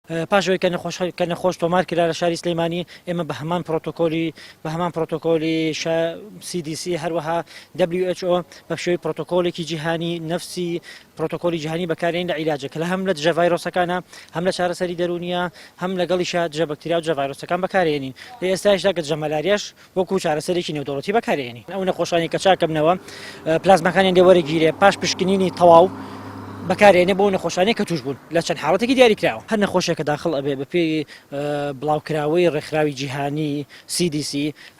پاش ئەوەی کە نەخۆش کە نەخۆش تۆمار کرا لە شاری سلەیمانی ئێمە بە هەمان پرۆتۆکۆلی بە هەمان پرۆتۆکۆلی CDC هەروەها WHO بە شێوەی پرۆتۆکۆلێکی جیهانی نەفسی پرۆتۆکۆلی جیهانی بەکارێن لە عیلاجە کە لە هەم لە دژە ڤایرۆسەکانە هەم لە چارەسەری دەروونیە هەم لەگەڵیشا دژە بەکتریا و دژە ڤایرۆسەکان بەکارێنین لە ئێستایشدا کە دژە مەلاریاش وەکو چارەسەرێکی نێودەوڵەتی بەکارێنین ئەو نەخۆشانی کە چاکەبنەوە پلازماکانیان لێ وەرەگیرێ پاش پشکنینی تەواو بەکارێنێ بۆ نەخۆشانی کە توش بوون لە چەند حاڵەتێکی دیاریکراوە هەر نەخۆشێکە داخڵ ئەبێ بەپێی بڵاوکراوەی ڕێکخراوی جیهانی CDC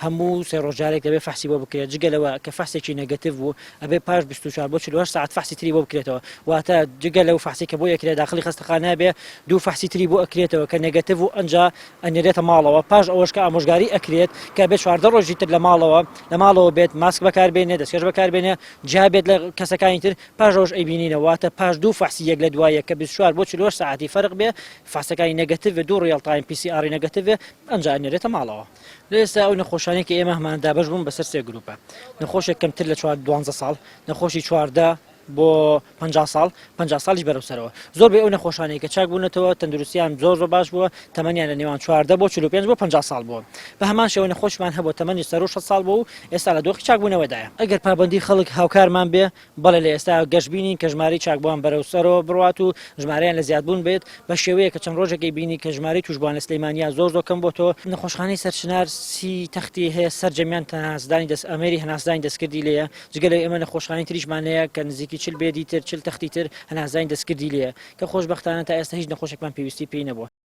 هەموو سێ ڕۆژ جارێک دەبێ فەحسی بۆ بکرێت جگە لەوە کە فەحسێکی negative بوو ئەبێ پاش 24 بۆ 48 ساعت فەحسی تری بۆ بکرێتەوە واتە جگە لەو فەحسی کە بۆ ئەکرێت داخلی خەستەخانە بێ دوو فەحسی تری بۆ ئەکرێتەوە کە negative و ئەنجا ئەنێرێتە ماڵەوە پاش ئەوەش کە ئامۆژگاری ئەکرێت کە بێ 14 ڕۆژی تر لە ماڵەوە لە ماڵەوە بێت ماسک بەکاربێنێ دەستکێش بەکاربێنێ جیا بێت لە کەسەکانی تر پاش ئەوەش ئەیبینینەوە واتە پاش دوو فەحسی یەک لە دوای یەک کە 24 بۆ 48 سەعاتی فەرق بێ فەحسەکانی negative بێ دوو real time PCR ی negative بێ ئەنجا ئەنێرێتە ماڵەوە. لە ئێستا ئەو نەخۆشانەی کە ئێمە هەمانە دابەش بوون بەسەر سێ گروپە نەخۆشێک کەمتر لە چوار دوانزە ساڵ نەخۆشی 14 بۆ 50 ساڵ 50 ساڵیش بەرەو سەرەوە زۆر بێ ئەو نەخۆشانەی کە چاک بوونەتەوە تەندروستیان زۆر زۆر باش بووە تەمەنیان لە نێوان 14 بۆ 45 بۆ 50 ساڵ بووە بە هەمان شێوە نەخۆشمان هەبووە تەمەنی سەر و 6 ساڵ بوو و ئێستا لە دۆخی چاکبوونەوەدایە ئەگەر پابەندی خەڵک هاوکارمان بێ بەڵێ لە ئێستا گەشبینین کە ژمارەی چاکبووان بەرەو سەرەوە بڕوات و ژمارەیان لە زیادبوون بێت، بە شێوەیەک کە چەند ڕۆژێک ئەیبینی کە ژمارەی تووشبووان لە سلێمانیا زۆر زۆر کەم بۆتەوە. نەخۆشخانەی سەرچنار سی تەختی هەیە سەرجەمیان هەناسەدانی دەست ئامێری هەناسەدانی دەستکردی لێیە، جگە لەوەی ئێمە نەخۆشخانەی تریشمان هەیە کە نزیکی 40 bed ی تر 40 تەختی تر هەناسەدانی دەستکردی لێیە کە خۆشبەختانە تا ئێستا هیچ نەخۆشێکمان پێویستی پێی نەبووە.